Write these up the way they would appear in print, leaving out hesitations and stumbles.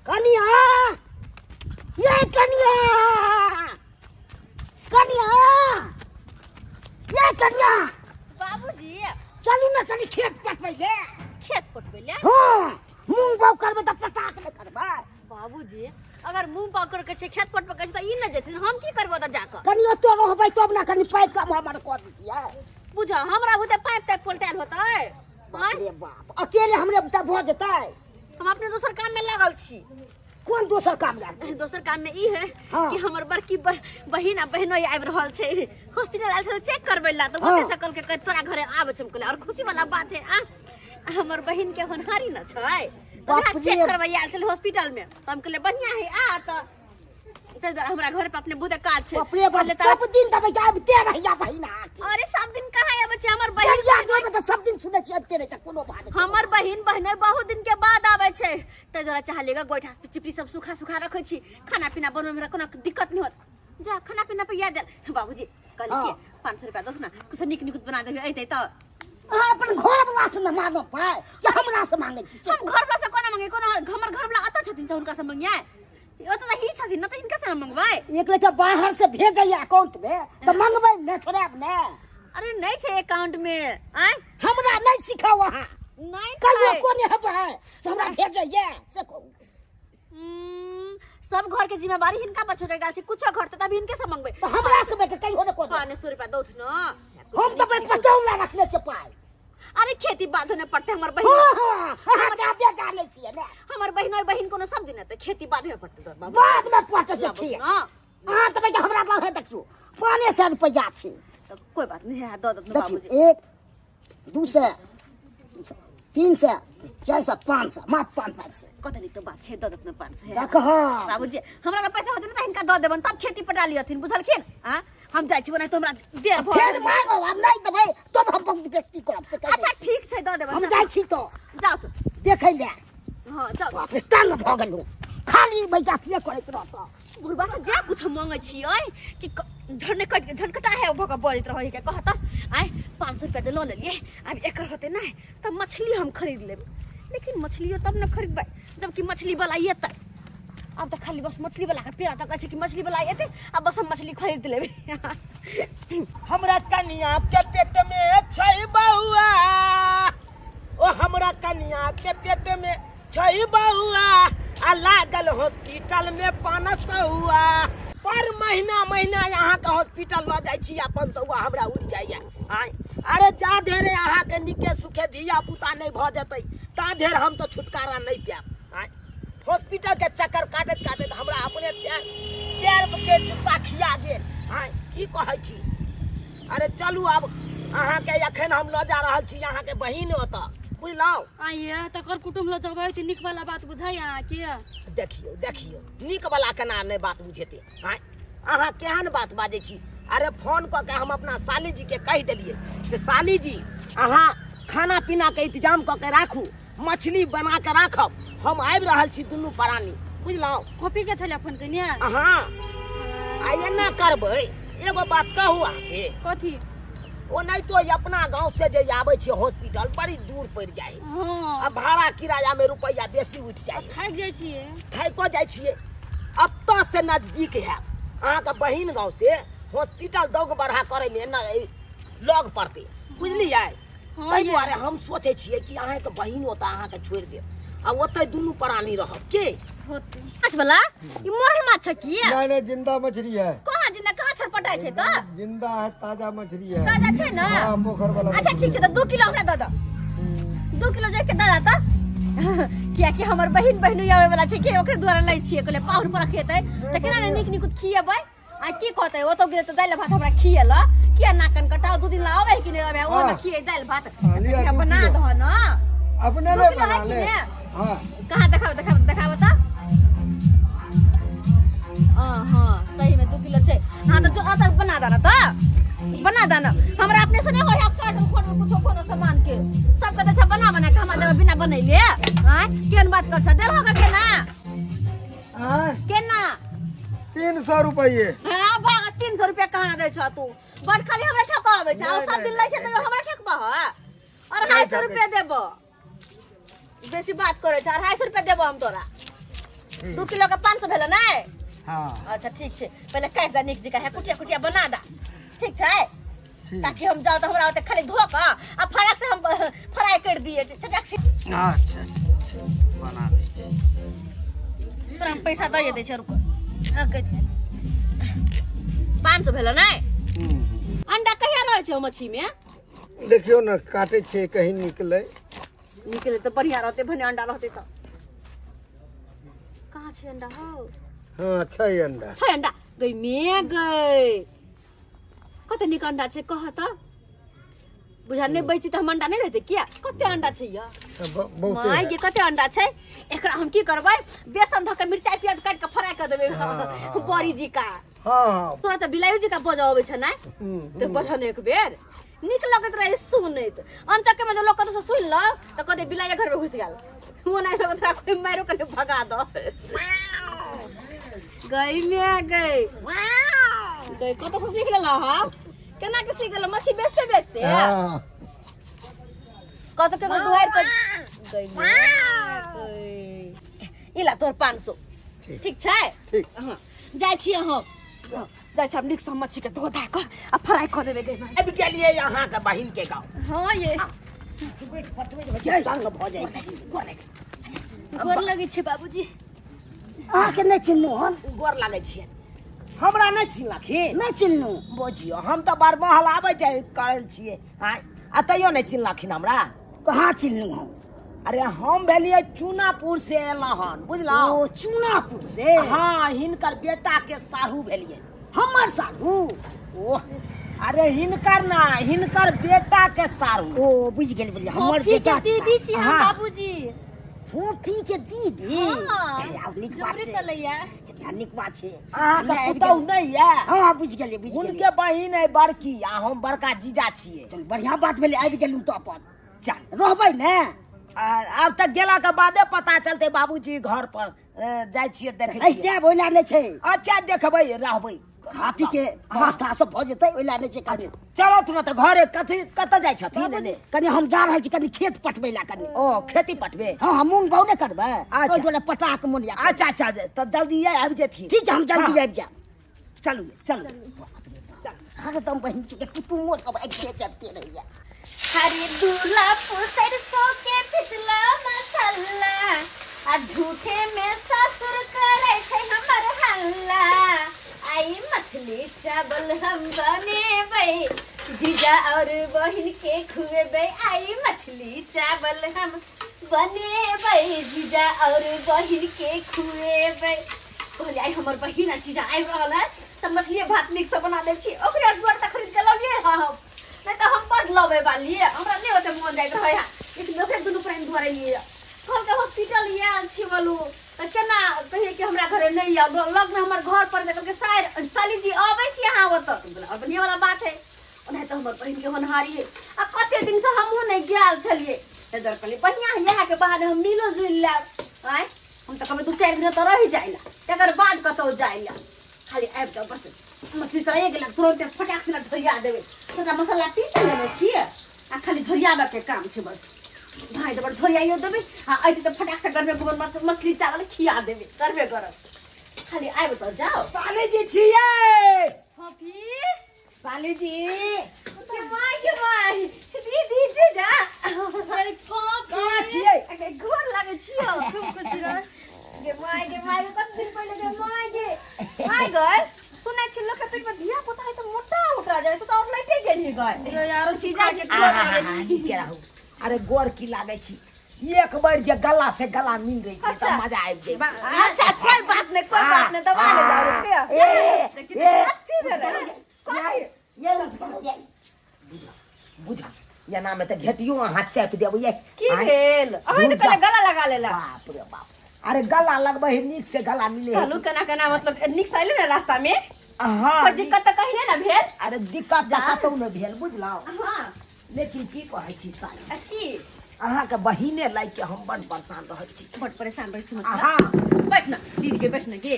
कनिया, ये कनिया, कनिया, ये कनिया। बाबूजी। चलू ने कनी खेत पटबै ले। खेत पटबै ले? हाँ, मूंग बाग करबै तऽ पटा के नहि करबै। बाबूजी, अगर मुंह बाग करके छै, खेत पटबै के छै, तऽ ई नहि जेथिन, हम की करबै ओतऽ जाकऽ? कनि ओतऽ रहबै तब ने कनि पाइप काम हमर कऽ दितियै। बुझ, हमरा बुते पाइप ताइप पलटायल होतै? बाप रे बाप, अकेले हमरे बुते भऽ जेतै? हम अपने दोसर काम में लागल छी। कोन दोसर काम लागल? दोसर काम में ई है हाँ। कि हमर बड़की बहिन आ बहनोई आबि रहल छै, हॉस्पिटल आयल छल चेक करबै ला, तऽ हाँ। ओते सकल के कहै तोरा घरे आबै छै। हम कहलियै, और खुशी वाला बात है। आ हमर बहिन के होनहारी न छै, तऽ बाप ओकरा रे। चेक करबै आयल छल हॉस्पिटल में, तऽ हम कहलियै बढ़िया है, आ तऽ ताहि दुआरे हमरा घर पर अपने बहुते काज छै। बाप रे बाप। कहलियै सब दिन दबै आबिते रहैया बहिन अहाँके। अरे, सब दिन कहाँ आबै छै हमर बहिन? दरिया डोमे तऽ सब दिन सुनै छियै आबिते रहै छै, कोनो बात नहि। हमर बहिन बहिनोई बहुत दिन के बाद आबै छै, ताहि दुआरे चाहलियै गोइठा चिपरी सब सूखा सूखा रखै छी, खाना पीना बनबै में हमरा कोनो दिक्कत नहि होत। जा, खाना पीना पे याद आयल बाबूजी, कहली हाँ। कि 500 रुपया दस ना, कुछ नीक नीक बना देबै, अइतै तऽ। अहाँ अपन घर वाला से ने मांगो पाइ कि हमरा से मांगै छी से? हम घर वाला से कोना मंगे? कोनो हमर घर वाला अतऽ छथिन से हुनका से मंगियै? ओतऽ तऽ ही छथिन न, तऽ हिनका से न मंगबै। एक लेटा बाहर से भेजैया अकाउंट में तऽ मंगबै ने, छोड़ायब ने। अरे, नहि छै अकाउंट में आँय। हमरा नहि सिखाउ अहाँ। नहि कहियो छै। कोने हेबै से हमरा भेजैया से कहू। सब घर के जिम्मेवारी हिनका पर छोड़ के गेल छै, कुछो घर तब हिनके से मंगबै। तऽ हमरा से बेटा कहियो ने कोनो। 500 रुपया दौथ न। हम तऽ भाइ पचौन ला रखने छियै पाइ। अरे, खेती बाधो ने पड़ते हमर बहिन। हाँ, अहाँ जादे जानै छियै ने। हमर बहिन ओहि बहिन कोनो सब दिन एतै, खेती बाधे में पड़ते तोर बाबू। बाद में पटै छै लाबो खेत। न। अहाँ तऽ बेटा हमरा लग है, देखियौ 500 रुपैआ छै। तऽ कोई बात नहीं है, दऽ दत न। देखियौ। बाबूजी। 1, 200, 300, 400, 500, मात्र 500 छै। कते नीक तऽ बात छै, दऽ दत न 500। देखह। बाबूजी, हमरा लग पैसा होतै ने तऽ हिनका दऽ देबनि, तब खेती पटा लियथिन, बुझलखिन? आ हम जाइ छी, ओनाहितो हमरा देर भऽ फेर गेल। मांगो, आब नहि देबै तब हम बहुत बेइज्जती करब से कहि दै अच्छा छी। ठीक छै, दऽ देबनि। हम जाइ छी तऽ। जाउ तऽ। देखै लए। हँ, जाउ। बाप रे, तंग भऽ गेलहुँ, खाली बैठा अथिये करैत रहत। बुढ़बा से जा कुछ हम मांगे छियै कि झंडे कट झनकटा है भऽ कऽ बजैत रहै के कहत। आय, 500 रुपया जे लऽ लेलियै, आब एकर होतै नहि तऽ मछली हम खरीद लेब, लेकिन मछलियो तब ने खरीदबै जबकि मछली वाला एतै। आब तऽ खाली बस मछली वाला के पेड़ा तक छै कि मछली वाला एतै आ बस हम मछली खरीद लेबै। हमरा कनिया के पेट में छै बउआ, ओ हमरा कनिया के पेट में छै बउआ, आ लागल हॉस्पिटल में 500। पर महीना महीना अहाँके हॉस्पिटल लऽ जाइ छी आ 500 हमरा उड़ि जाइए। आँय, अरे जा धेर अहाँके नीके सुखे धिया पुता नहि भऽ जेतै ता धेर हम तऽ छुटकारा नहि पायब। आँय, हॉस्पिटल के चक्कर काटैत काटैत हमरा अपने पैर पैर के जूता खिया गेल। आँय, की कहै छी? अरे चलू, आब अहाँके एखन हम लऽ जा रहल छी अहाँके बहिन ओतऽ, बुझलहुँ? आइए तकर कुटुम्ब लऽ जबै तऽ नीक वाला बात बुझाइ अहाँके? देखियौ देखियौ, नीक वाला केना नहि बात बुझेतै? आँय, अहाँ केहन बात बाजै छी? अरे, फोन कऽ के हम अपना साली जी के कहि देलियै से साली जी, अहाँ खाना पीना के इंतजाम कऽ के राखू, मछली बना के राखब, हम आबि रहल छी दुनू प्राणी, बुझलहुँ? कॉपी के छलै फोन कने? अहाँ आ एना करबै, एगो बात कहू अहाँके? कथी? ओनाहितो अपना गाँव से जे आबै छै हॉस्पिटल बड़ी दूर पड़ि जाइ हाँ आ भाड़ा किराया में रुपैआ बेसी उठि जाइ। थाकि जाइ छियै। थाकिओ जाइ छियै। एतऽ से नजदीक हैत अहाँके बहिन गाँव से हॉस्पिटल, दौग बढ़ा करैमे न लग पड़तै, बुझलियै? हाँ। ताहि ये। दुआरे हम सोचै छियै कि अहाँके बहिन ओतऽ अहाँके छोड़ि देब आ ओतहि दुनू प्राणी रहब के। होतै। माछ वाला ई मरल माछ छै की? नहीं नहीं, जिंदा मछली है। कहाँ जिंदा, कहाँ छटपटाइ छै तऽ? जिंदा है, ताजा मछली है। ताजा छै ने? हाँ, पोखर वाला अच्छा। मछली। ठीक छै, तऽ 2 किलो हमरा दऽ दऽ, 2 किलो जाके दऽ दऽ तऽ, कियाकि हमर बहिन बहिन आबै वाला छै कि ओकरे द्वारा लै छियै। कहले पाहुन पर खेतै तऽ केना ने नीक नीक खिएबै। आ की कहतै, ओतौ गेलै तऽ दालि भात हमरा खिएला किया? नाकन कटाओ, 2 दिन ला आबै कि नहि आबै, ओहिमे खिए दालि भात। हाँ, लिअ, एकरा 2 बना किलो। दह न। अपने 2 ले किलो बना है कि ले ने? हाँ। कहाँ, देखाओ देखाओ देखाओ तऽ। हाँ हाँ, सही में 2 किलो छै। हाँ, तऽ जो अतः बना देना, तऽ बना देना। हमरा अपने से नहीं होय आब काटल खोटल कुछो कोनो सामान के। सबके तऽ छै बना बना के, हमरा देबै बिना बनैले? आँय, केहन बात कर छ? देलहो के केना? हाँ। केना? 300 रुपये। हाँ भाग, 300 रुपया कहाँ दै छ तू? बड़ खाली हमरा ठकाबै छ। नहीं, सब दिन नहीं, लै छै नहीं, तऽ हमरा ठकबह? 250 ठकै। रुपया देबो, बेसी बात करै छ, 250 रुपया देबो हम तोरा। 2 किलो के 500 भेलै ने? हँ। अच्छा, ठीक छै। पहिले काटि दे नीक जकाँ, कुटिया कुटिया बना दा, ठीक छै? ठीक। ताकि हम जाउ तऽ हमरा ओते खाली धो कऽ आ फराक से हम फ्राई कर दिए चटक से। अच्छा, बना दै छी। तोरा हम पैसा दऽ दै छै, रुको। 500 भेलै ने? हम्म। अंडा कहिया रहै छै ओ मच्छी में? देखियौ ने, काटै छियै, कहीं निकलै। निकले तऽ बढ़िया रहतै, भने अंडा रहतै तऽ। कहाँ छै अंडा हौ? हँ, छै अंडा। छै अंडा। गई मे गई, कते नीक अंडा छै, कह तऽ। बुझा नहि बची तऽ हम अंडा नहि रहतै किया? कते अंडा छै या? बहुते। माय गे, कते अंडा छै! एकरा हम की करबै, बेसन धऽ के, मिरचाई प्याज काटि के फ्राई कर देबै। हाँ। बड़ी जी का। हँ हँ तोरा तऽ बिलाइयो जी का बजऽ अबै छै ने? हम्म। तऽ बजऽ एक बेर, नीक लगैत रहे सुनैत। अनचक्के में जे लोग कतौ से सुनि ल तऽ कहते बिलाइया घर में घुसि गेल। ओ नहि लगत रहा कोई मारो के भगा दो। गई में गई गई, कतौ से सीख लेला हा? केना के सीख गेलो मच्छी बेचते बेचते? हँ। कतौ केकरो दुआरि पर। गई में गई, इला तोर 500। ठीक। ठीक छै? ठीक। हाँ, जाइ छियै हम। हाँ, जाइ छी हम। नीकसँ मच्छीके धो धा कऽ आ फ्राई कऽ देबै गई माय। आबि गेलियै अहाँके बहिन के गाँव। हँ ये। तंग भऽ जाइ छी। गोर लगै छै बाबूजी। अहाँके नहि चिन्हलहुँ हन। गोर लागै छियै। हमरा नहि चिन्हलखिन? नहि चिन्हलहुँ। बुझियौ, हम तऽ बार महल आबै जाइ करल छियै आँय, आ तैयो नहि चिन्हलखिन हमरा? कहाँ चिन्हलहुँ हम? अरे, हम भेलियै चूनापुर से एलहुँ हन, बुझलहुँ? ओ, चूनापुर से? हाँ, हिनकर बेटा के साहू भेलियै। हमर साढ़ू? ओह, अरे हिनकर ना, हिनकर बेटा के सारू। ओ, बुझि गेल, बुझि गेल। हमर फोफी के बेटा दीदी छी हम। हाँ। बाबूजी। फूफी के दीदी? हाँ। चल, आब नीक बात जोड़ी छै। तलैया। चल, नीक बात छै। अहाँके हमरा आबि पुतहु गेल। नहि यऽ? हँ, बुझि गेलियै, बुझि गेलियै। हुनके बहिन है बड़की आ हम बड़का जीजा छियै। चल, बढ़िया बात भेलै, आबि गेलहुँ तऽ अपन चल। रहबै ने? आ, आब तऽ गेला के बादे पता चलतै बाबूजी घर पर। जाइ छियै, देखै रहि छियै। जायब, ओहि लए नहि छै। अच्छा, देखबै, रहबै। खा पी के व्यवस्था सब भऽ जेतै, ओहि लए नहि छै कनि। चलत ने तऽ घरे। कथी, कतऽ जाइ छथिन एने? कनि हम जा रहल छी कनि खेत पटबै लए कनि। ओ, खेती पटबे? हँ हँ, मूंग बाउ नहि करबै? अच्छा। ओहि दुआरे पटा के मोन या। अच्छा अच्छा, तऽ जल्दी आबि जेथिन। ठीक छै, हम जल्दी हाँ। आबि जायब। चलू चलू। हरदम बहिन के कुटुमो सब आबिते जाइते रहैया। हरी दूल्हा सरसों के पिसला मसाला आ झूठे में ससुर करे छै हमर हल्ला। आई मछली चावल हम बनेबै, जीजा और बहिन के खुएबै। आई मछली चावल हम बनेबै, जीजा और बहिन के खुएबै। कहलियै आइ हमर बहिन आ जीजा आबि रहल है तऽ मछली भात नीकसँ बना दै छी। ओकरे दुआरे तऽ खरीद के लौलियै हँ हम, नहि तऽ हम बड लबै वाली, हमरा नहि ओते मोन जाइत रहै है, लेकिन ओकरे दुनू प्राणी दुआरे लिए। कहलकै हॉस्पिटल आयल छी बोलू तऽ केना कहियै कि हमरा घरे नहि आयल, लगमे हमर घर पर। कहलकै सार साली जी अबै छी अहाँ ओतऽ, और बढ़िआँ वाला बात है। ओनाहि तऽ हमर बहिनके होनहारी है आ कते दिनसँ हमहूँ नहि गेल छलियै, ताहि दुआरे कहलियै बढ़िआँ है, इएहके बहाने हम मिलो जुलि लेब। आँय, हम तऽ कहबै 2-4 दिन तऽ रहि जाइ ला, तकर बाद कतहु जाइ ला। खाली आबि जाउ बस। मछली तरैए गेल, तुरन्ते फटाक से झोरिया देबै। सबटा मसाला पीस लेने छियै आ खाली झोरियाबऽके काम छै बस। भाइ देबर झोरियाइयो देबै आ अयतै तऽ फटाक से गरमे गरम मछली चावल खिया देबै गरमे गरम। खाली आबि तऽ जाउ। साली जी छियै। फफी। साली जी। के माय के माय, दीदी, जीजा। अरे फफी। कहाँ छियै? गोर लागै छियौ। खूब खुश रह। गे माय गे माय गे, कते दिन पहिले। गे माय गे माय गए, सुनै छी लोक के पेट में धिया पुता है तऽ मोटा मोटा जाय, तू तऽ और लैटे गेलही गए। यो यारो जीजा के के गोर लागै छी। नीके रहू। अरे, गोर की लागै छी? एक बार जे गला से गला मिल रही तऽ मजा आबि जाइ। अच्छा, कोई बात नहीं, कोई बात नहीं, दबा ले जाओ के। ए, देखी ए। कथी भेलै? ये ये उठ के जाय। बुझा एना में तऽ घेटियो अहाँ चापि देबै ये। की आँय, भेल? अहाँ तऽ दूर जा। कहले गला लगा लेला। बाप रे बाप, अरे गला लगबै है, नीक से गला मिले है। कहलू केना केना, मतलब नीक से अयले ने रास्ता में? हाँ। कोई दिक्कत तऽ कहीं नहि ने भेल? अरे, दिक्कत तऽ कतहु नहि भेल, बुझलहुँ? हाँ। लेकिन की कहै छी साली? आ की? अहाँके बहिने लाइक के हम बड़ परेशान रहै छी। बड़ परेशान रहै छी मतलब? हाँ। बैठ ना दीदी के, बैठ ना गे।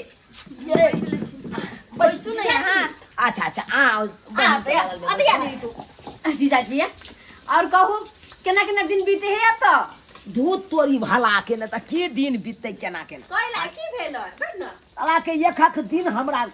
ये। बैसू ने यहाँ। अच्छा अच्छा, आ आ बहिन के दया बगल में आ दया बैसू। दीदी तू जीजाजी है। और कहू, केना केना दिन बीते है अब तऽ? धूत तोरी भला के ने, तऽ की दिन बीततै, केना केना? कहला की भेल? भेल बैठ ना। साला के एक हक दिन हमरा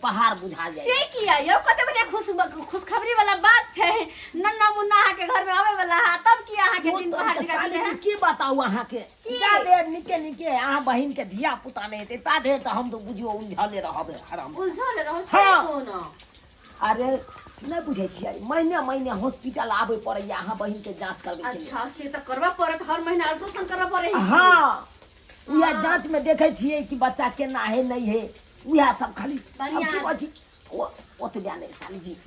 पहाड़ बुझा जाए। से किया यौ, कते बढ़िया खुश खुशखबरी वाला बात छै, नन्ना मुन्ना अहाँ के घर में आवे वाला है, तब की अहाँ के दिन पहाड़ जगह साली है। जी की बताऊ अहाँ के, जा देर निके निके अहाँ बहिन के धिया पुता नहीं हेतै ता देर तऽ हम तऽ बुझियौ उलझले रहबै हराम। उलझल रहू से? हाँ। कोना? अरे नहि बुझै छियै, महीने महीने हॉस्पिटल आबै पड़ैया अहाँ बहिन के जांच करबै के लेल। अच्छा, से तऽ करबा पड़त, हर महीना अल्ट्रासाउंड करबा पड़े है। हाँ, उएह जांच में देखै छियै कि बच्चा केना है नहीं है, उएह सब खाली। बढ़िआँ। अब की कहै छी, ओतबे नहि साली जी,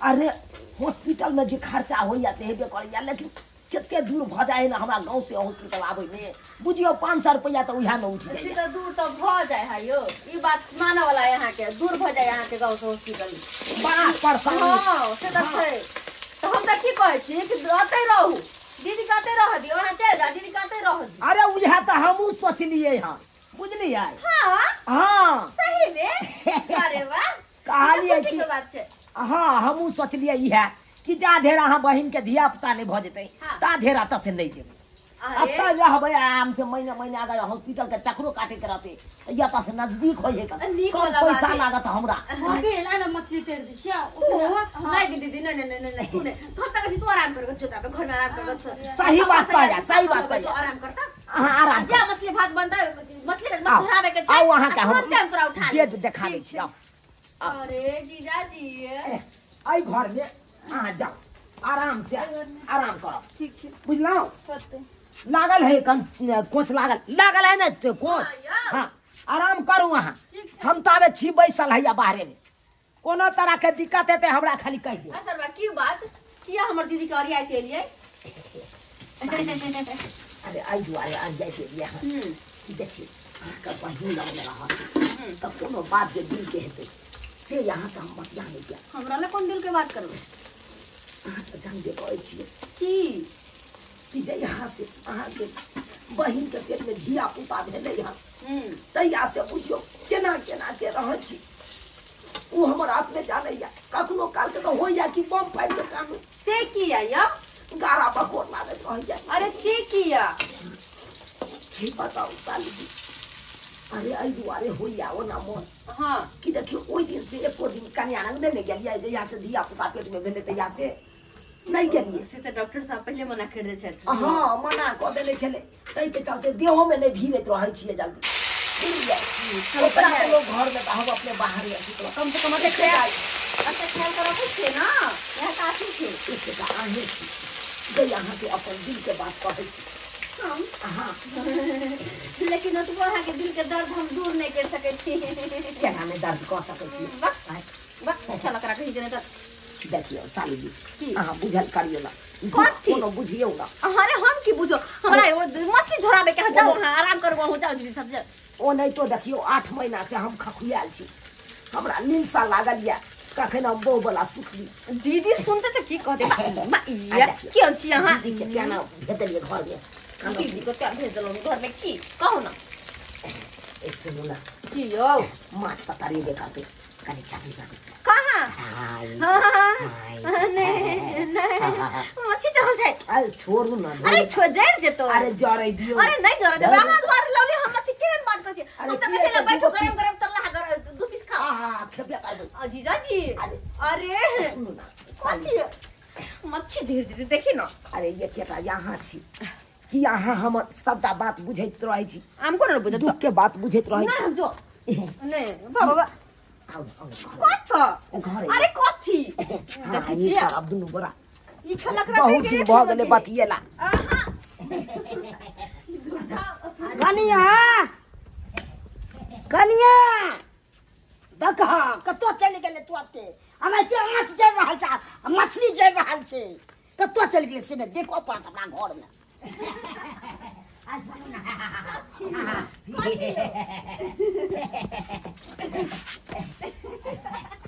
अरे हॉस्पिटल में जे खर्चा होइया से हेबे करैया, लेकिन कते दूर भऽ जाइ ने हमरा गाँव से हॉस्पिटल आबै में, बुझियौ 500 रुपैआ तऽ उएह में उठि से जाइया। तऽ दूर तऽ भऽ जाइ है यौ, ई बात मानऽ वाला है अहाँके, दूर भऽ जाइ अहाँके गाँव से हॉस्पिटल। बड़ा परेशानी। हाँ से तऽ छै। तऽ हम तऽ की कहै छी कि अतै रहू, दीदी के अतै रहऽ दियौ, अहाँ चलि जाउ, दीदी के अतै रहऽ दियौ। अरे उएह तऽ हमहूँ सोचलियै हँ, बुझलियै? हाँ। हाँ। सही में? अरे वाह, कहलियै ई तऽ खुशी कि के बात छै। हाँ, हमहूँ सोचलियै इएह कि जा धरि अहाँ बहिन के धिया पुता नहि भऽ जेतै ता धरि एतऽ से नहि जेबै। अरे एतऽ रहबै आराम से, महीने महीने अगर हॉस्पिटल के चक्करो काटे के रहतै तऽ एतऽ से नजदीक होइ है, नीक कम वाला बात पैसा है। लागत हमरा। भाभी, ला ना मछली तेर दै छियै। तू नहीं दीदी, नहीं नहीं नहीं नहीं, तू नहीं, हम तक तू आराम कर जोता घर में आराम कर। सही बात कहया, सही बात कहया। आराम करता। अहाँ आराम जा, मछली भात बनता, मछली के आउ, मछली के छै। आउ अहाँके आ हम तुरंते हम तोरा उठा लेब। बेड देखा दै ठीक छी, छै। आउ। आउ। अरे जीजाजी। एहि घर में अहाँ जाउ, आराम से आराम करब। ठीक छै। बुझलहुँ? कते लागल है कन कोच लागल, लागल है ने तो कोच? हाँ, यौ। हाँ, आराम करू अहाँ। ठीक छै। हम ताबे छी बैसल हैया बाहरे में, कोनो तरह के दिक्कत हेतै हमरा खाली कहि दियौ। अच्छा बा, की बात, किया हमर दीदी के अरियाइत एलियै? अरे एहि दुआरे अरियाइत एलियै हँ कि देखियौ अहाँके बहिन लगमे रहत तऽ कोनो बात जे दिलके हेतै से यहाँ से हम बतिया नहि पायब। हमरा लए कोन दिल के बात करबै? अहाँ तऽ जानबे करै छियै की कि जहिया से अहाँके बहिनके पेटमे धिया पुता भेलै हँ तहिया से बुझियौ केना केना के रहै छी, ओ हमर अपने जानैया। कखनो कालके तऽ होइया कि बम फाड़ि के कानू। से किया यौ? गारा बकोर लागैत रहैया। अरे से किया? की बताउ साली जी, अरे एहि दुआरे होइया ओना मन कि देखियौ ओहि दिन से एको दिन कन्या रंग नहि ने गेलियै, जहिया से धिया पुता पेटमे भेलै तहिया से नहि गेलियै। से तऽ डॉक्टर साहब पहिले मना कर दै छथि। हाँ, मना कऽ देने छलै, ताहिके चलते देहोमे नहि भीड़ैत रहै छियै जल्दी, बुझलियै? ओकरा तऽ लोक घरमे तऽ हम अपने बाहरे सुतलहुँ। कम से कम एते ख्याल, एते ख्याल तऽ रखै छियै ने, इएह काफी छै। एकटा अहीँ छी जे अहाँके अपन दिलके बात कहै छी। हम हाँ। लेकिन ओतबो अहाँके दिलके दर्द हम दूर नहि करि सकै छी। केना नहि दर्द कऽ सकै छी? वाह वाह, चल ओकरा कही जे नहि तऽ देखियौ साली जी, की? अहाँ बुझल करियौ ने। कथी? कोनो बुझियौ ने। अरे हम की बुझो, हमरा एगो मछली झोराबे के है, जाउ अहाँ आराम करू, अहूँ जाउ दीदी सब जाउ। ओनाहितो देखियौ 8 महीना से हम खखुआयल छी, हमरा लीलसा लागल यऽ कखन हम बहू वाला सुख ली। दीदी सुनते तऽ की कहते? बा, आ इया, देखियौ, केहन छी अहाँ? दीदी के केना भेजलियै घर में? दीदी को क्या भेज देलहुँ घर में, की कहू ना? ए सुनू ना। की यौ? माछ तऽ तरेबे करतै, कनि चखी करबै। कहाँ? हाय, हाँ, नहीं नहीं, मच्छी चढ़ल छै। अरे छोड़ू ना। अरे छोड़, जरि जेतो। अरे जरै दियौ। अरे नहीं जरै देबै, अहाँ दुआरे लौली हम मच्छी, केहन बात करै छी? अरे हम तऽ किए कहै छी तऽ बैठू, दूगो गरम पीस। गरम तरला गरम 2 पीस खाओ। आहा, खेबे करबै। आ जीजाजी। अरे। अरे सुनू ना। कथी मच्छी झिर जेतै, देखी ना। अरे एकेटा यहाँ छी कि अहाँ हमर सबटा बात बुझैत रहै छी? हम कोना बुझत? दुख के बात बुझैत रहै नहीं छी। हम जो नहीं बाबा। आउ आउ घर। कत? घरे। अरे कथी? हाँ, देखै ई छियै? करब दुनू गोरा। ई खेलक रखै बहुत के दिन एक भऽ किलो गेलै के। बतियेला। आहा। कनिया, कनिया, देख कतौ चलि गेलै तुरते, एनाहिते आँच जरि रहल छै आ मछली जरि रहल छै, कतौ चलि गेलै से नहि देखो पड़त हमरा घरमे।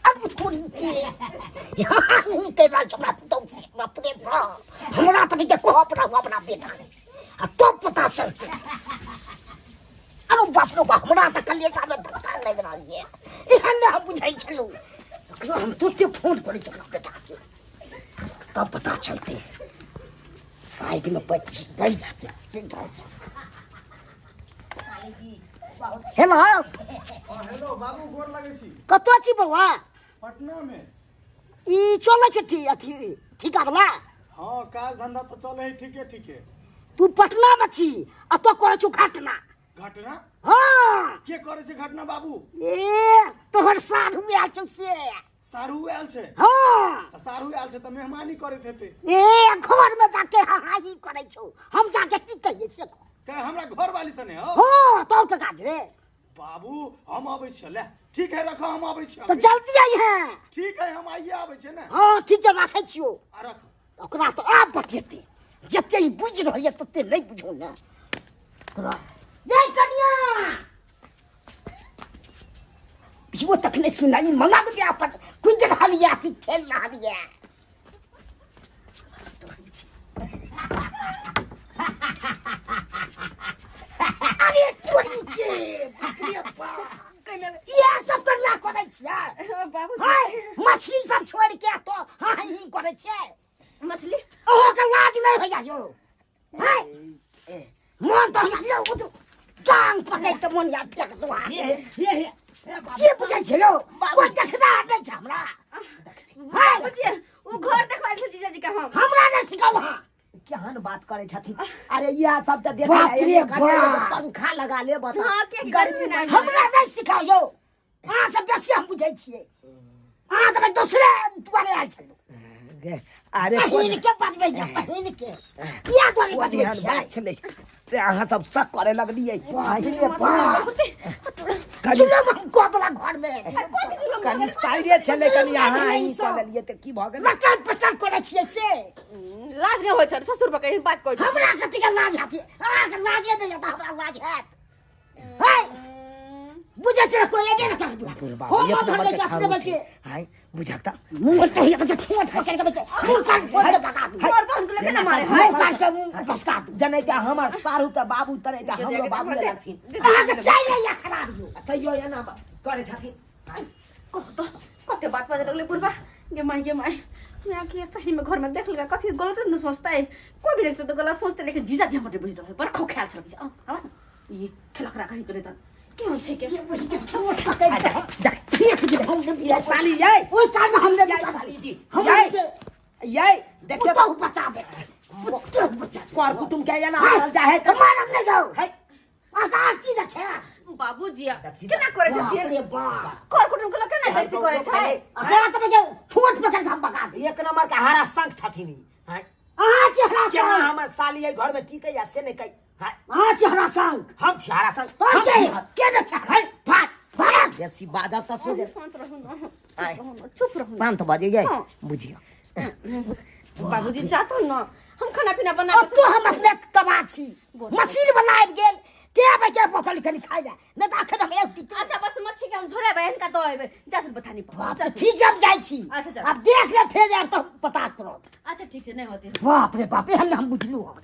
अब तोरी के यहाँ ही कहि रहल छै हमरा पुतहु से, बाप रे बाप, हमरा तऽ जे कहऽ पड़त अपना बेटा आ तब पता चलतै। अरे बाप रे बाप, हमरा तऽ कलेजा में धक्का लागि रहल ये, एहन नहि हम बुझै छलहुँ। एकरा हम तुरते फोन करै छी अपना बेटाके, तब पता चलतै। साइडमे बैठ बैठ के। हेलो। हेलो बाबू, गोर लगै छी। कतऽ छी बौआ? पटना में। ई चलै छौ अथी ठीका वाला? हाँ, काज धंधा तऽ चलै है ठीके ठीके। तू पटना में छी आ तो करै छौ घटना। घटना? हाँ। के करै छै घटना बाबू? ए तोहर साढ़ू आयल छौ से। साढ़ू आयल छै? हाँ। आ साढ़ू आयल छै तऽ मेहमानी करैत हेतै। ए घर में जाके हाहाही करै छौ, हम जाके की कहियै से कह। के हमरा घर वाली सने हो? हाँ, तोर के काज रे। बाबू हम अबै छियै, ले ठीक है रखो, हम अबै छियै। तऽ जल्दी आई है। ठीक है, हम आइए आबै छियै ने। हाँ ठीक छै, राखै छियौ। आ रख। ओकरा तऽ आब बतेतै, जते ई बुझि रहल यऽ तते नहि बुझौ ने ओकरा। यै कनिया, पिछुओ तक नहि सुनाई, मंगा देबै अपन कुदि रहल यऽ, अथी खेल रहल यऽ। अरे तोरी के बाप रे बाप, इएह सब कनिया करै छियै? बाबू हाय, मछली सब छोड़ के तो हाँ ही करै छियै मछली। अहाँके लाज नहि होइया यौ? हाय, मन तऽ होइया यौ टांग पकड़ि के मन या फेक दू। के बुझै छै यौ? कोइ देखना नहि छै हमरा। हाय। बाबूजी, ओ घर देखवा देल जीजाजी के हम। हमरा नहि सिखाउ अहाँ। केहन बात करै छथिन? अरे इएह सब तऽ देख, बाप रे बाप। पंखा लगा ले बता। हाँ, कियाकि गर्मी नहि। हमरा नहि सिखाउ यौ, अहाँ सब बेसी हम बुझै छियै। अहाँ तऽ दोसरे दुआरे आयल छलहुँ। अरे पहिन के बजबै छै, पहिन के इएह दुआरे कोन बजबै एहन छियै। बात छलै से अहाँ सब शक करे लगलियै? बाप रे बाप, कनि जुलम हम कऽ देलक घरमे। कनि साइरे छलै, कनि अहाँ ई कऽ लेलियै तऽ की भऽ गेलै? लटर पटर करै छियै से लाज नहि होइ छै ससुर बके एहन बात कहै छै? हमरा कथी के लाज हैत? अहाँके लाजे नहि हैत, हमरा लाज हैत? है बुझै छै कोइ एबे ने करत। बुढ़बा हम एक घर नंबर में के के अपने खारू बच्चे छै। हाय बुझक तऽ मुंह तो ही बच्चे ठोट पकड़ के बच्चे मुंह कान फोड़ के भगा दू। घर बहन के लेके ना मारे। मुंह कान के मुंह भसका दू। जनै के हमर साढ़ू के बाबू तनै के हमरो बाबू लगथिन। अहाँके चाहिए या खराब यौ? तैयो एना करै छथिन। कह तो कते बात बाजे लगले बुढ़बा। गे माई, गे माई, मैं कि सही में घर में देख लेगा, कथी गलत न सोचता है। कोई भी देखते तो गलत सोचते, लेकिन जीजा जी हमर बुझ रहे बड़ खोख्याल छल। आ आ ये खेलक राखा ही करे त के होइ छै के ये बुझ के ठोट पकड़ के फेंक दे हम ने। ये साली यै, ओहि काल में हम ने यै साली जी, हम यै यै देखियौ। पुतहु बचा दे, पुतहु बचा दे। कर कुटुम के एना हाय, मारल जाहे तऽ मारब नहि जाउ। है आकाश की देखे बाबूजी केना करे बाप छथिन? रे बाप, कर कुटुम के लोग केना बेइज्जती करे छै? अकरा तऽ बजाउ, ठोट पकड़ के हम भगा दे। एक नंबर के हरा शंख छथिन ई। हाय, अहाँ चेहरा केना संग हमर साली एहि घर में टिकै या से नहि कहि। हाय, अहाँ चेहरा संग हम छी हरा शंख। तोर हम के छी हरा- के ने छै? हाय, भाग भाग। बेसी बाजब तऽ सोझे। शांत रहू न। आय। चुप रहू न, चुप रहू न। शांत भऽ जइयै। हाँ। बुझियौ बाबूजी जातो न, हम खाना पीना बना अब के तो हम अपने तबाह छी। मशीन वाला आबि गेल ते आबै के पकड़ कनि खाइ ले, नहि तऽ अखन हम एक टिक। अच्छा बस, मच्छी के हम झोरेबै, हिनका दऽ एबै। जा सुन बथानी पर। बाप रे, ठीक छै, हम जाइ छी। अच्छा, चल। आब देख ले, फेर आयब तऽ पता करब। अच्छा ठीक छै, नहि होते। बाप रे बाप, एहन हम बुझलहुँ हन।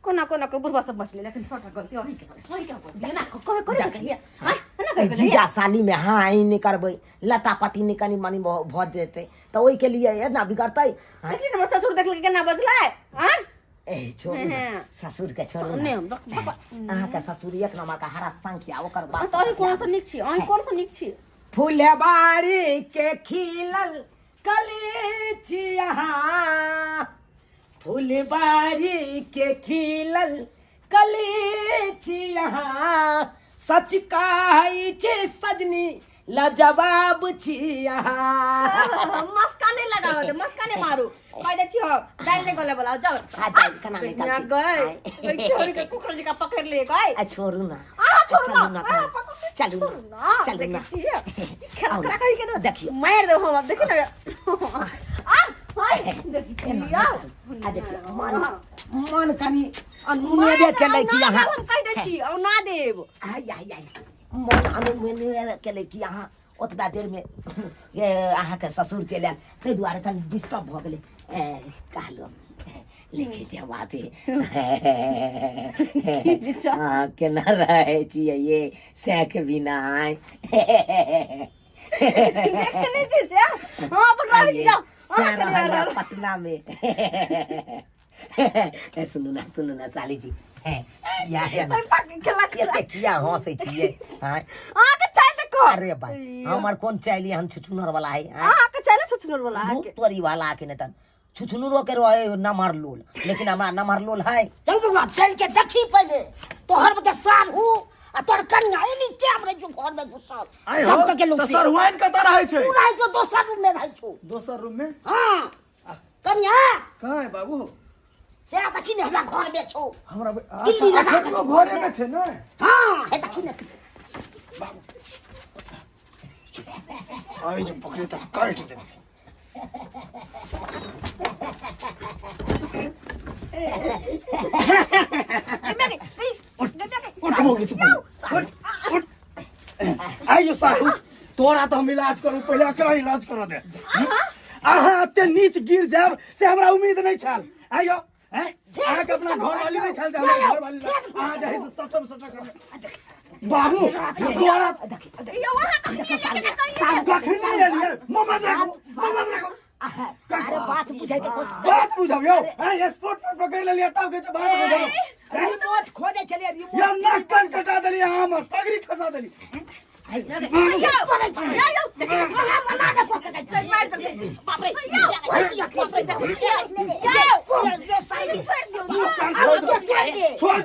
कोना कोना के बुढ़वा सब बचले, लेकिन सबटा गलती अहीं के होय, अहीं के होय। एना कहे करे के चाहिए हां, एना करे के चाहिए। जीजा साली में हाँ ई नहि करबै, लटा पटी नहि कनि मनि भऽ जेतै तऽ ओहिके लिए एना बिगड़तै? हाँ? देखली न हमर ससुर देखलकै केना बजलै? हां ए छोड़ू ने, हाँ। ससुर के छोड़ू नहि ने। हम रख बाबा। अहाँके ससुर एक नंबर के हरा संख्या ओकर बाप। तऽ अहीं कोन सँ नीक छी? अहीं कोन सँ नीक छी? फुलबाड़ी के खिलल कलीचिया, फुलबाड़ी के खिलल कलीचिया, सच कहै छै सजनी लाजवाब छिया। मस्का नहीं लगाओ दे, मस्का नहीं मारू, कह दे छी हम दाल नहीं गले वाला जाओ। हाँ, दालि केना नहि ना गलतै? गए गई छोड़ के कुकरा जी का पकड़ ले गए। आ छोड़ू ना। आ छोड़ू चलू ना, ना, आ, पकड़ के चलू छोड़ू ना, ना। चलू देखै ना। छियै खेला आउ ना। करा कहि के ना देखियौ। मारि देब हम। आब देखी ना, आ हाय देखी छियै। आ देखियौ, मन मन कनि अनुनेबे केलै कि अहाँ हम कहि दै छी औ ना देब। आइ आइ आइ, मन अनुनेबे केलै कि अहाँ ओतबा देरमे ये अहाँके ससुर चलि आयल, ताहि दुआरे कनि डिस्टर्ब भऽ गेलै। ए, कहलहुँ लेके जवा दे। अहाँ केना रहै छियै ये सैख बिना? आइ देखने छी से हां, अपन रहै छी, जाओ सएह अहाँ कनि रहल रहल। पटना मे। ए, सुनू ना, सुनू ना साली जी, या है ना खेला एते किया हंसै छियै आँय अहाँ के चाय देखो अरे भाई हमर कोन चाइली हम छुछुनर वाला है आँय? अहाँ के चाय ने छुछुनर वाला भूत तोरी वाला के नहीं तन छुछुनुरो के रहे नमहर लोल लेकिन हमरा नमहर लोल है चल बउआ चल के देखी पहले तोहर के सार हूँ आ तोहर कन्या एनी के हमरे जो घर में घुसल आइ जब हो तक के लोग तऽ सरुआइन कतऽ रहै छै तू रहै छौ दोसर रूम में रहै छौ दोसर रूम में हाँ कन्या कहाँ है बाबू से देखी ने हमरा घर में छौ हमरा दिल्ली अच्छा लगा के अखनो छौ। घरे में छै ने हाँ हे देखी ने आइ जे पकड़े तऽ काटि देबै उठ मौगी तू पहिले। उठ उठ आइयो साहु तोरा तऽ हम इलाज करू पहिले एकरा इलाज कर दे अहाँ एते नीच गिर जायब से हमरा उम्मीद नहि छल आइयो हैं अहाँके अपना घर वाली नहि छल जे हमरा घर वाली अहाँ जे है से सटम सटक बाबू तोरा कखनी एलियै मोहम्मद राखू मोहम्मद राखू अरे बात बुझाइ के कोशिश बात बुझाउ यौ हैं स्पोर्ट पर पकड़ लेलियै तब कहै छै बात बुझाउ रिमोट खोजै छलियै रिमोट यौ नाक कान कटा देलियै अहाँ हमर पगड़ी खसा देली छोड़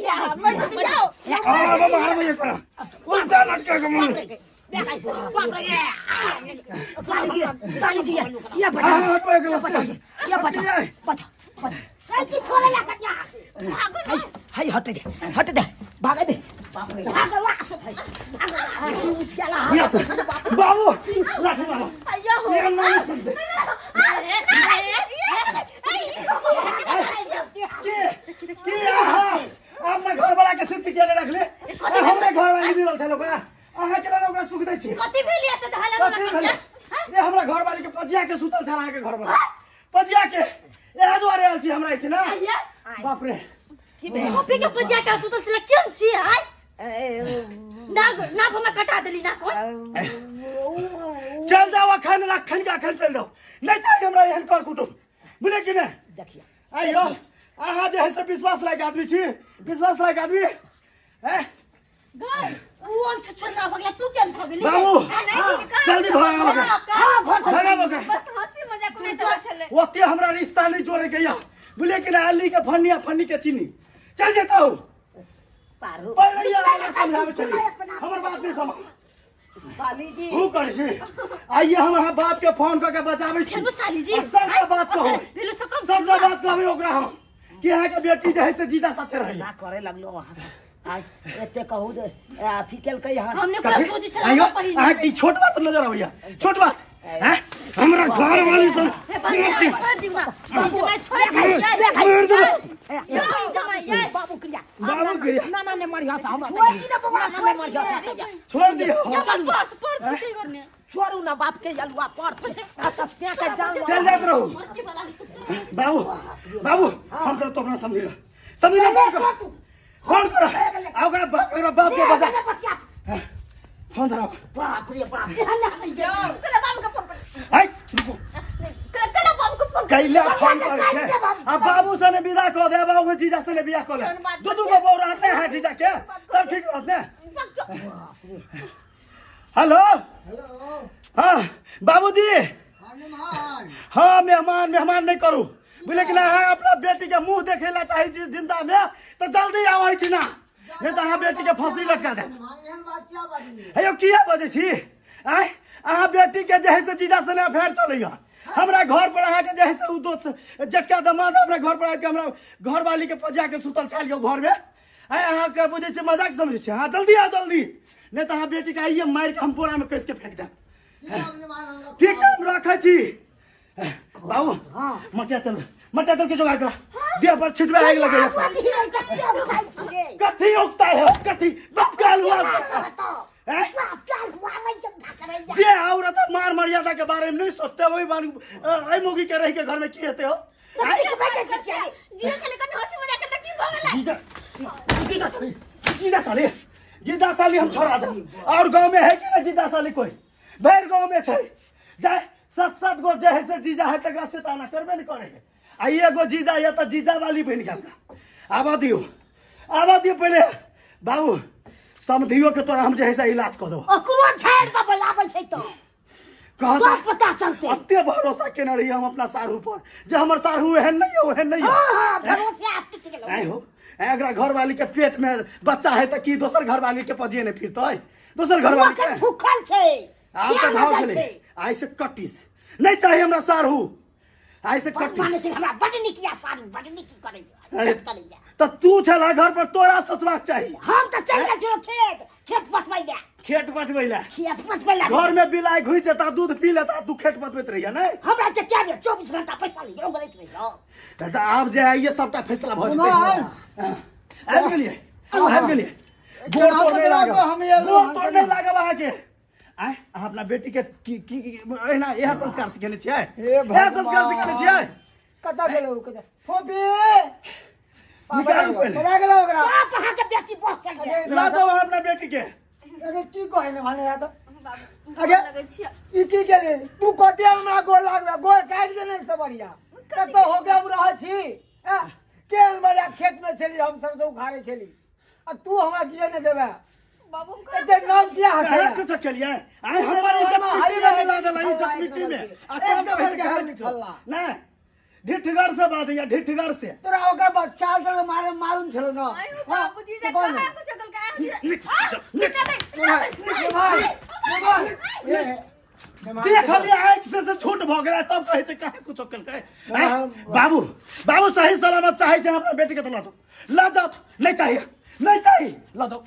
आ बाबा आ भैया करा उल्टा लटका के मुंह आ हटो एक लस्ता हाय हट दे हट दे भागे दे बाबू लाठी मारो ये नहीं सुनते के के आहा अपना घर वाला के सिद्ध के रखले हमरे घर वाली मिलल छल ओकरा अहाँ के लग ओकरा सुख दै छी कथी भेल या से धाला कथी भेलै ए हमरा घर वाली के पजिया के सुतल छल अहाँ के घर वाला पजिया के इएह दुआरे आयल छी हमरा एहिठिना बाप रे कॉपी के पजिया के सुतल छल केहन छी आय नाक नाक हमरा कटा देली नाक चल जाओ अखन अखन के अखन चल जाओ नहीं चाहिए हमरा एहन कर कुटुम बुझले कि नहीं देखिए आइयो अहाँ जे है से विश्वास लायक आदमी छी विश्वास लायक आदमी हैं गई उ अंत छोड़ना भगला तू केहन भऽ गेली बाबू जल्दी भगाओ ओकरा हां घर से भगाओ ओकरा बस हंसी मजाक नहि तऽ छलै ओते हमरा रिश्ता नहीं जोड़े के या बुझले कि नहीं अली के फन्नी आ फन्नी के चीनी चल जेता हूँ सारू पहले ही आला समझावे चली हमर बात नहीं समझ साली जी हूँ करै छी आइए हम अहाँ बाप के फोन कऽ के बचाबै छी खेलू साली जी आ सबटा बात कहू भेलू से कम सबटा बात कहबै ओकरा हम कि अहाँके बेटी जे है से जीजा साथे रहैया ना करे लगलो वहाँ से आय एते कहू जे ए, अथी केलकै हन हमने कोई कथी? सोची छला आइयो पहिने अहाँके ई छोट बात नजर अबैया छोट बात हैं हमरा घर वाली सन हे बंजा छोड़ दिउ ना जमाई छोड़ दिउ छोड़ दिउ। ये बहिन जमाई ये बाबू क्रिया बाबू क्रिया। ना ना ने मरिया सा हमरा छोड़ दी ना बउआ छोड़ मरिया सा छोड़ दियौ चल पर्स पर्स की करने छोड़ू ना बाप के अलुआ पर्स अच्छा से के जान लो। चल जाइत रहू मरकी वाला बाबू बाबू हम कर तो अपना समझी रह समझी रह फोन कर फोन कर आ ओकरा बाप ओकरा बाप के बजा फोन धरा बाप रे बाप हल्ला कला बाबू के फोन कर आइ रुको कला बाबू के फोन कैला फोन कर छै आ बाबू सने विदा कऽ दे बाबू जीजा सने बियाह कऽ ले दू दू गो बहू रहत ने है जीजा के तब ठीक रहत ने हेलो हेलो हाँ बाबूजी हाँ मेहमान हाँ मेहमान मेहमान नहीं करू बुझले कि ना अहाँ अपना बेटी के मुंह देखे ला चाहे छी जिंदा में तो जल्दी आउ एहिठिना नहीं तो अहाँ बेटी के फांसी लटका देब मेहमान एहन बात क्या बाजलियै हे यौ किया बजै छी आँय अहाँ बेटी के जे है से जीजा सने अफेयर चलैया हमरा घर पर अहाँके जे है से उ दोस्त जेठका दमाद हमरा घर पर आबिके हमरा घरवाली के पजा के सुतल छाल यौ घरमे आँय अहाँके बुझै छियै मजाक समझै छियै अहाँ जल्दी आउ जल्दी नहि तऽ अहाँ बेटीके आइए मारि के हम बोरामे कसि के फेंक देब ठीक है मेहमान हमरा ठीक छै हम रखै छी बाबू मटिया तेल मटिया तेल के जोगाड़ करा देह पर छिटबे आगि लगे कथी उगता है कथी बाप के आलू हैं? जे औरत मार मर्यादा के बारे में नहीं सोचते वही मान एहि मौगी के रह के घर में की हेते हो जिया छलै कनी हंसी मजाक करता की भऽ गेलै? जीजा, जीजा साली, जीजा साली, जीजा साली हम छोड़ा दे। और गांव में है कि ना जीजा साली कोई? भैर गांव में छै। जाय सात सात गो जे है से जीजा है तकरा से ताना करबे नहीं करे है। आ एगो जीजा ये तो जीजा वाली बन गेल। आबऽ दियौ, आबऽ दियौ पहिले बाबू समधियो के तोरा हम जे है से इलाज कऽ देबो। ओकरो झाड़ि देबै आबै छै तऽ कहत तो पता चलते। अते भरोसा केने रही हम अपना साढ़ू पर जे हमर साढ़ू एहन नहीं है, ओहन नहीं है। हाँ हाँ भरोसे आप टूट गेलौ। आइ हो, एकरा घरवाली के पेट में बच्चा है तऽ की दोसर घरवाली के पजिए नहीं फिरतै? दोसर घरवाली के ओकर भूखल छै। आब किया तऽ न भाव जाइ गेलै। छै? आइ से कटिस नहीं चाहिए हमरा साढ़ू, आइ से बड़ कटिस। मानै छै हमरा, बड नीक या सारू, बड नीक ई करैया, इज्जत करैया। तऽ तू छला घर पर, तोरा सोचबाक चाही। हम तऽ चलि गेल छलहुँ खेत, खेत पटबै लए। खेत पटबै लए? खेत पटबै लए। घर में बिलाइ घुसि जेता, दूध पी लेता, तू खेत पटबैत रहिया नहि? हमरा के क्या भेल, 24 घंटा पैसा लियै ओगरैत रहियौ। तऽ आब जे है ये सबटा फैसला भऽ जेतै। आबि गेलियै, आबि गेलियै। गोर तोड़ नहि लागब, गोर तोड़ नहि लागब अहाँके। आँय, अहाँ अपना बेटी के की की एहिना इएह संस्कार सिखेने छियै? इएह संस्कार सिखेने छियै? कतऽ गेलौ, कतऽ फोपी? निकालू पहिले। बोला गेलौ ओकरा। सब अहाँके बेटी बसल यऽ। लऽ जाउ अहाँ अपना बेटी के। अरे की कहै ने भने तऽ बाबू, अगे। लगै छियै। ई की केले तू? कते हमरा गोर लागबे, गोर काटि देने से बढ़िया कतौ हो के हम रहै छी। ऐं, केहन बढ़िया खेत में छली हम, सरसों उखाड़े छली आ तू हमरा जिए नहि देबे। बाबू, हम कहाँ एते नाम किया हंसै? कहाँ कुछ केलियै? आइ हमर इज्जत मिट्टी में मिला देला, इज्जत मिट्टी में। आ एक तब कहै नंबर छै के कहाँ हर किछु। छल्ला। नहि, ढिठगर से बाजैया, ढिठगर से। तोरा ओकर बाद चाल चल मारे मालूम छलो ना? आयो हाँ, बाबूजी से जे कौन? कहाँ कुछ कल का निक, निक। देखलियै आँखि से से झूठ भऽ गेलै, तब कहै छै कहाँ कुछो केलकै। आँय, बाबू, बाबू सही सलामत चाहै छै अपना बेटी के तऽ लऽ जाउ, लऽ जाउ। नहि चाहिए, नहि चाही, लऽ जाउ,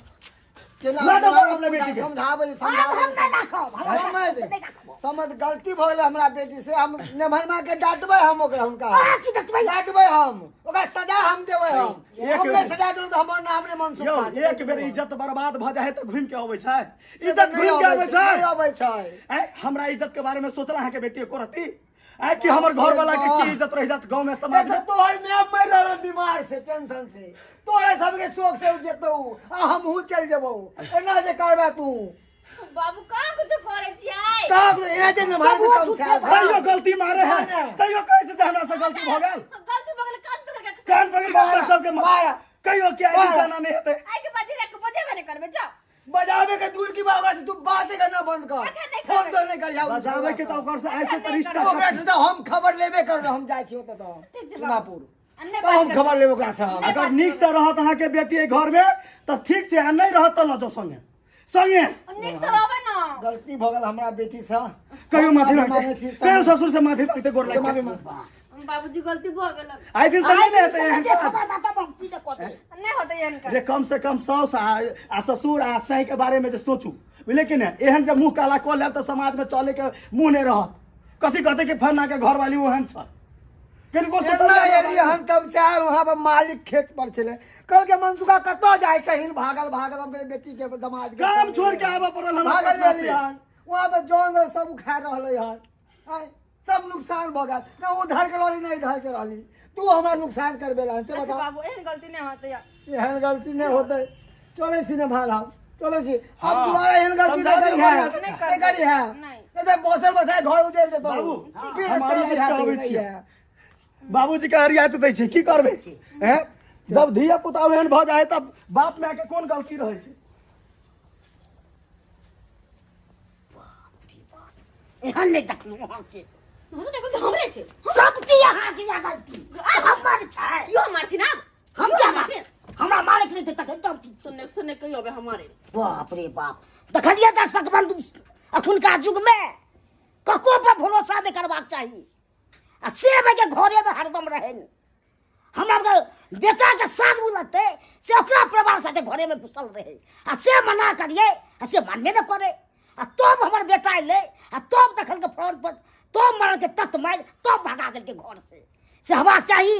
लऽ जाउ अपना बेटी के। समझाबै। आब हम नहि राखब, हम समझ नहि राखब। समझ, गलती भऽ गेलै हमरा बेटी से। हम नेभरमा के डांटबै हम ओकरा, हुनका। अहाँ की डांटबै? डांटबै हम ओकरा, सजा हम देबै हम। एक हम नहि सजा देलहुँ तऽ हमर नाम नहि मनसुख यौ खान। एक बेर इज्जत बर्बाद भऽ जाइ है तऽ घुमि के अबै छै? से इज्जत तऽ नहि घुमि के अबै अबै छै, छै? नहि अबै छै। आँय, हमरा इज्जत के बारे में सोचला अहाँके बेटी एको रत्ती? आँय, कि हमर घर वाला के की इज्जत रहि जात गाँव में, समाज में? तोहर my मरि रहल बीमार से, टेंशन से, तोरे सबके शोक से उ जेतौ आ हमहूँ चलि जेबौ एना जे करबे तू। बाबू, कहाँ कुछ करै छियै? तब एना जे ने भाई तब ओ कम झूठे से तैयो गलती मारे है। नहि। तैयो कहै छै जे हमरा से गलती भऽ गेल। गलती भऽ गेल, कान पकड़ के। कान पकड़ के हमरा सबके मारा। कहियो कि आइ मारा। जाना नहीं हेतै। आइ के बाद के बजेबे नहि करबै, जाओ। बजाबे के दूर की बात छै, तू बाते करना बंद कर। अच्छा, नहि फोन करबै। तो नहीं करिया। बजाबै के तऽ ओकर से आइ से तऽ रिश्ता ओकरा से तऽ हम खबर लेबे करबै, हम जाइ छी ओतऽ तऽ ठीक छै बाबू। सोनापुर। आ नहि तऽ बात हम करबै। खबर लेब ओकरा से हम। अगर नीक से रहत अहाँके बेटी एहि घर में तऽ ठीक छै, आ नहि रहत तऽ लऽ जाउ संगे संगे। नीक से रहबै ना? गलती भऽ गेल हमरा बेटी से। कहियो माफी मांगते? मांगै छी। कहियो ससुर से माफी मांगते? गोर माफी लागि। मांग। बाबूजी, गलती भऽ गेल। आइ दिन से आइ नहि ने दिन हेतै से एहन नहि काज। देखब दादा, हम की ने कहतै। नहि होतै एहन काज। रे कम से कम साउस आ ससुर आ साई के बारे में जे सोचू, बुझलियै कि नहि? एहन जब मुँह काला कऽ लेब तऽ समाज में चले के मुँह नहि रहत। कथी कहते कि फलना के घरवाली ओहन छल। किनको सोचल एना नहि। एलियै हम तब से आयल, वहाँ पर मालिक खेत पर छलै, कहलकै मनसुखा कतऽ जाइ छहिन भागल भागल? हम कहलियै, बेटी के दमाद के काम छोड़ के आबऽ पड़ल हमरा भागल पटना से। एलियै हन, वहाँ पर जौन सब उखाड़ रहलै हन। आँय, सब नुकसान भऽ गेल ने, उधर के रहली ने इधर के रहली, तू हमरा नुकसान करबे रहन से। अच्छा बता बाबू, एहन गलती नहि होतै। एहन गलती नहि होतै। चलै छी ने भार, हम चलै छी अब। हाँ। दोबारा एहन गलती समझा नहि करी दियौ है। बढ़िआँ से। नहि करी है। नहि। नहीं तऽ बसल बसाए घर उजड़ जेतौ। बाबू, फिर हम तोरा अरियात बियाह के अबै नहीं छियै। है। बाबूजी के अरियात दै छै, की करबै? हैं, जब धिया पुता एहन भऽ जाइ तब बाप माय के कोन गलती रहै छै? एहन नहि देखलहुँ अहाँके। गलती हमरे छै। सब चीज अहाँके यऽ, गलती हमर छै। यो मारथिन आब। हम क्या मारथिन? हमरा मारैके नहि तखन तऽ सुनने सुनने कहियो अबे हमारे। बाप रे बाप, देखलियै दर्शक बंधु, अखुनका युगमे ककरो पर भरोसा नहि करबाक चाही। आ से के घरेमे हरदम रहै, हमरा बेटाके साथ बुलतै से ओकरा परिवार साथे घरेमे घुसल रहै, आ से मना करियै आ से मानबे नहि करै। आ तब हमर बेटा अयलै आ तब देखलकै फ्रंट पर, तब मारलकै तत मारि, तब भगा देलकै घर से। से हेबाक चाही।